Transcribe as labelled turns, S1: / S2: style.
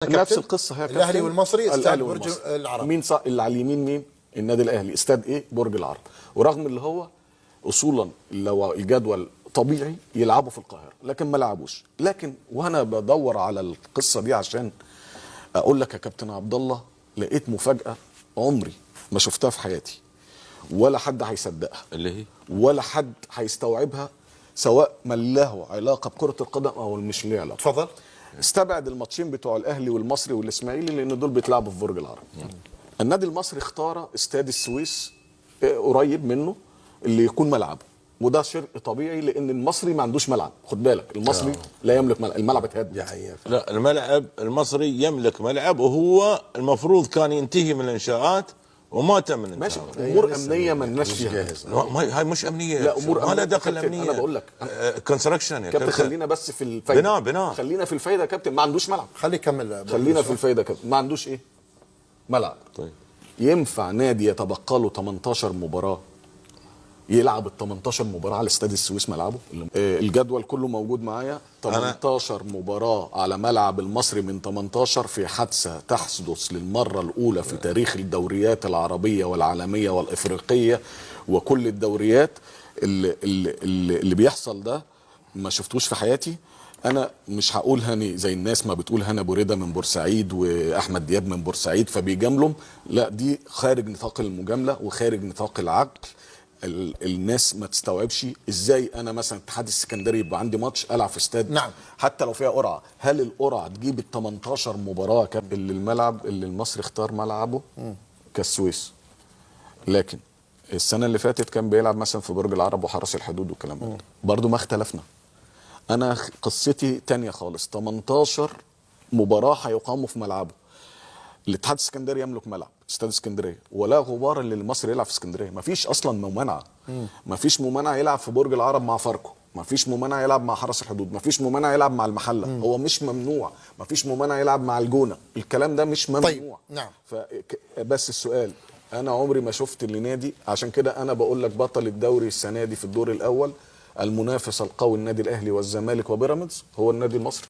S1: نفس القصة هي
S2: الاهلي والمصري، استاد برج
S1: والمصري.
S2: العرب.
S1: مين صح اللي على اليمين؟ مين؟ النادي الاهلي. استاد ايه؟ برج العرب. ورغم اللي هو اصولا لو الجدول طبيعي يلعبوا في القاهرة، لكن ما لعبوش. لكن وانا بدور على القصة دي عشان اقول لك يا كابتن عبد الله، لقيت مفاجاة عمري ما شفتها في حياتي، ولا حد هيصدقها
S3: اللي هي
S1: ولا حد هيستوعبها، سواء من له علاقة بكره القدم او مش ليه علاقة.
S2: اتفضل.
S1: استبعد الماتشين بتوع الاهلي والمصري والاسماعيلي لان دول بيتلعبوا في برج العرب. النادي المصري اختار استاد السويس قريب منه اللي يكون ملعبه، وده شيء طبيعي لان المصري ما عندوش ملعب. خد بالك، المصري لا يملك ملعب، الملعب اتهد.
S2: دي حقيقة.
S3: لا، الملعب المصري يملك ملعب، وهو المفروض كان ينتهي من الانشاءات وما تم
S1: ماشي،
S3: الانتهاء.
S1: امور امنية ما لناش فيها.
S2: جاهز.
S3: لا، هاي مش امنية.
S1: لا، أمور
S3: ما لها
S1: أمنية.
S3: دخل
S1: كابتن،
S3: امنية.
S1: أنا بقول لك.
S3: construction يا
S1: كابتن خلينا بس في الفايدة.
S3: بناء.
S1: خلينا في الفايدة يا كابتن، ما عندوش ملعب.
S2: خليه يكمل.
S1: خلينا في الفايدة يا كابتن، ما عندوش ايه؟ ملعب.
S3: طيب
S1: ينفع نادي يتبقى له 18 مباراة يلعب ال 18 مباراة على استاد السويس ملعبه؟ الجدول كله موجود معايا. 18 مباراة على ملعب المصري من 18، في حادثه تحدث للمرة الاولى في تاريخ الدوريات العربية والعالمية والافريقيه وكل الدوريات. اللي, اللي, اللي بيحصل ده ما شفتوش في حياتي. انا مش هقول هاني زي الناس ما بتقول هنا بوريده من بورسعيد واحمد دياب من بورسعيد فبيجاملهم، لا، دي خارج نطاق المجاملة وخارج نطاق العقل. الناس ما تستوعبش ازاي انا مثلا اتحاد السكندري يبقى عندي ماتش العب في استاد،
S2: نعم،
S1: حتى لو فيها قرعه. هل القرعة تجيب ال 18 مباراة اللي الملعب اللي المصري اختار ملعبه كالسويس؟ لكن السنة اللي فاتت كان بيلعب مثلا في برج العرب وحرس الحدود والكلام ده، برضه ما اختلفنا. انا قصتي تانية خالص. 18 مباراة هيقاموا في ملعبه. الاتحاد السكندري يملك ملعب استاد اسكندرية، ولا غبار اللي المصري يلعب في اسكندرية. مفيش اصلا ممانعه. مفيش ممانعه يلعب في برج العرب مع فاركو، مفيش ممانعه يلعب مع حرس الحدود، مفيش ممانعه يلعب مع المحلة. هو مش ممنوع. مفيش ممانعه يلعب مع الجونه، الكلام ده مش ممنوع.
S2: طيب. نعم.
S1: بس السؤال، انا عمري ما شفت اللي نادي، عشان كده انا بقول لك بطل الدوري السنة دي في الدور الاول المنافس القوي النادي الاهلي والزمالك وبيراميدز هو النادي المصري.